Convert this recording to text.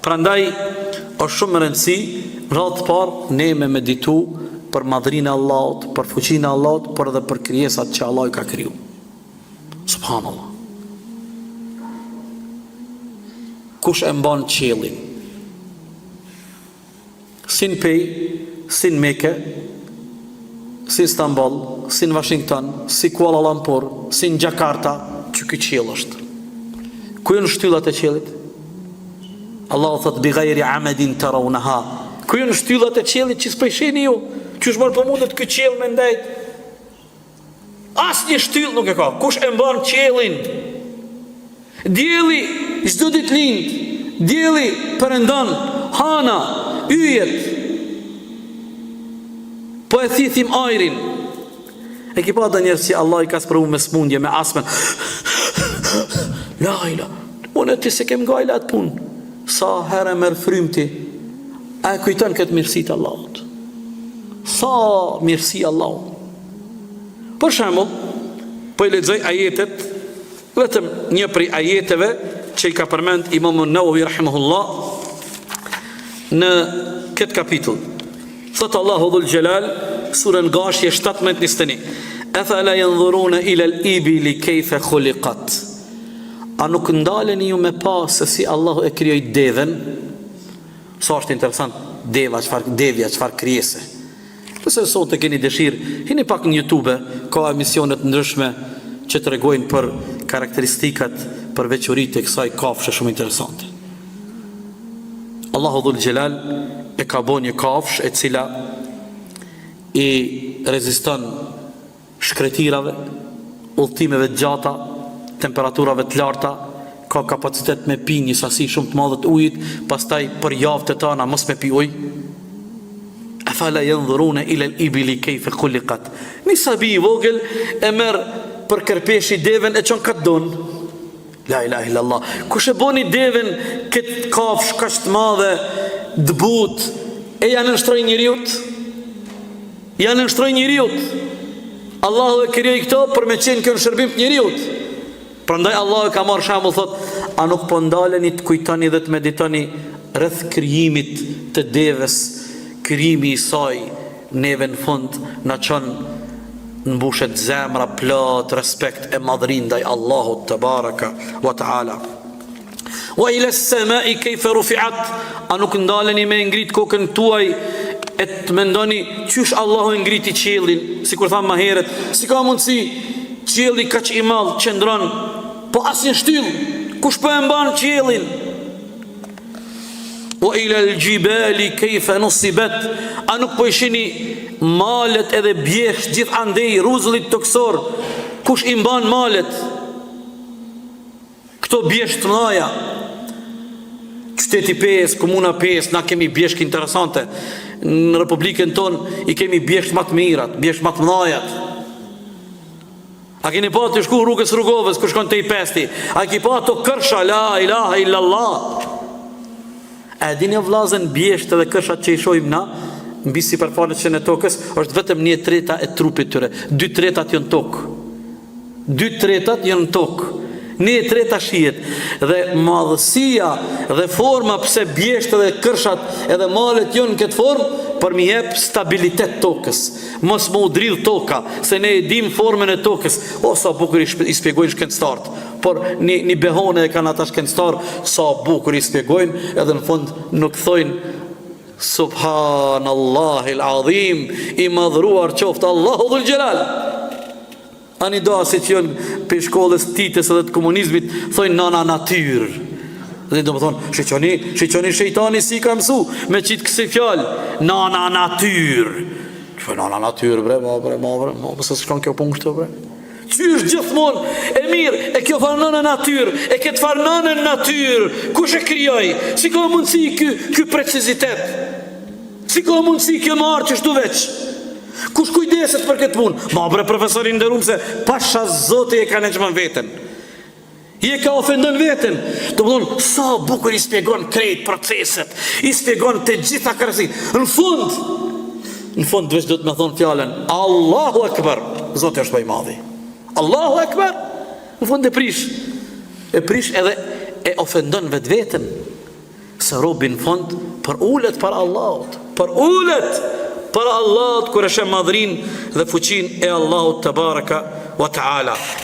Prandaj është shumë me rëndësi, në radhë të parë ne me meditu për madhërinë e Allahut, për fuqinë e Allahut, por edhe për krijesat që Allahu i ka kriju. Subhanallah. Kush e mban qiellin? Si në Pejë, si në Meke, si në Stamboll, si në Washington, si Kuala Lumpur, si në Jakarta, që ky qiell është. Ku janë shtyllat e qiellit? Allahu thot bi ghairi amadin tarawnaha. Ku janë shtyllat e qiellit që s'po i shihni ju? Qysh more po mundet ky qiell me ndejt? Asnjë shtyllë nuk e ka. Kush e mban qiellin? Dielli çdo ditë lind, dielli perëndon, hana, yjet. Po e thithim ajrin. E ki pa do njerëz që Allah i ka sprovu me smundje, me asmen. La ila. Unë e ti s'e kem gajle atë punë. Sa herë merr frymë ti, a e kujton këtë mirësi të Allahut? Sa mirësi Allahu. Për shembull, po i lexoj ajetet, vetëm një prej ajeteve që i ka përmend Imam Nawawi rahimahullah në këtë kapitull. Thot Allahu dhul Xhelal, surën Gashje 17-21. Efela jendhurune ilel ibili kejfe khulikat. A nuk ndaleni ju me pa se si Allahu e krijoi deven? Sa është interesant deva, çfarë devja, çfarë krijese. Nëse sot e keni dëshirë, hini pak në YouTube, ka emisione të ndryshme që tregojnë për karakteristikat, për veçoritë e kësaj kafshe shumë interesante. Allahu Dhul Xhelal e ka bo një kafshë e cila i reziston shkretirave, udhëtimeve të gjata, temperaturave të larta, ka kapacitet me pi një sasi shumë të madhe të ujit, pastaj për javë të tana mos me pi ujë. Efela jendhurune ilel ibili kejfe khulikat. Një sabi i vogël e merr për kërpeshi deven e çon ka t'don. La ilaha illallah. Kush e boni deven këtë kafshë kaq të madhe, të butë, e ja nënshtroi njeriut? Ja nënshtroi njeriut. Allahu e krijoi këto për me qenë kjo në shërbim të njeriut. Prandaj Allahu e ka marrë shembull thot, a nuk po ndaleni të kujtoni dhe të meditoni rreth krijimit të deves, krijimi i saj neve në fund na çon mbushet zemra plot respekt e madhëri ndaj Allahut tebaraka wa taala. Wa ila as-sama'i kayfa rufi'at? A nuk ndaleni me ngrit kokën tuaj e të mendoni qysh Allahu e ngriti qiellin, sikur thamë më herët, si ka mundësi qielli kaq i madh qëndron, po asnjë shtyllë, kush po e mban qiellin? Wa ila al-jibali kayfa nusibat? A nuk po i shihni malet edhe bjeshkt gjithandej rruzullit tokësor, kush i mban malet? Këto bjeshkë të mëdha, qyteti Pejës, komuna Pejës, na kemi bjeshkë interesante. Në Republikën tonë i kemi bjeshkë më të mirat, bjeshkë më të mëdhajat. A keni pa tu shku rrugës Rugovës, ku shkon te i pesti? A ki pa ato kërsha, la ilaha illallah? A e dini o vllazën bjeshkët edhe kërshat që i shohim na mbi sipërfaqen e tokës është vetëm një treta e trupit tyre. Dy tretat janë tokë. Dy tretat janë në tokë. Një e treta shihet dhe madhësia dhe forma pse bjeshkët edhe kërshat edhe malet janë në këtë formë për m'i jep stabilitet tokës. Mos me u dridh toka, se ne e dim formën e tokës. O sa bukur i shpjegojnë shkencëtarët. Por një, një behone e kanë ata shkencëtarë, sa bukur i spjegojnë, edhe në fund nuk thojnë Subhanallahil Adhim, i madhruar qoftë Allahu Dhul Xhelal. Ani do asi që janë prej shkollës Titës edhe të komunizmit, thojnë nana natyrë. Dhe do më thonë, shiqoni, shiqoni shejtani si ka mësu, me qitë kësi fjalë, nana natyrë. Që nana natyrë, bre, ma, bre, ma, bre, ma, pëse s'shkon kjo punë kështu, bre. Qysh gjithmonë e mirë, e kjo farë nënë natyrë, e këtë farë nënë natyrë, kush e krijoi? Si ka mundësi ky, ky precizitet? Si ka mundësi kjo me ardhë qështu veç? Kush kujdeset për këtë punë? Ma bre profesor i nderum se pasha zoti e ka nënçmu veten. Je ka ofendon veten. Domethonë, sa bukur i spjegon krejt proceset, i spjegon të gjitha karakteristikat. Në fund, në fund veç do të me thonë fjalën, Allahu Ekber, Zoti është më i madhi. Allahu Ekber, në fund e prish, e prish edhe e ofendon vetveten. Se robi në fund përulet para Allahut, përulet para Allahut kur e sheh madhërinë dhe fuqinë e Allahut tebareke wa ta'ala.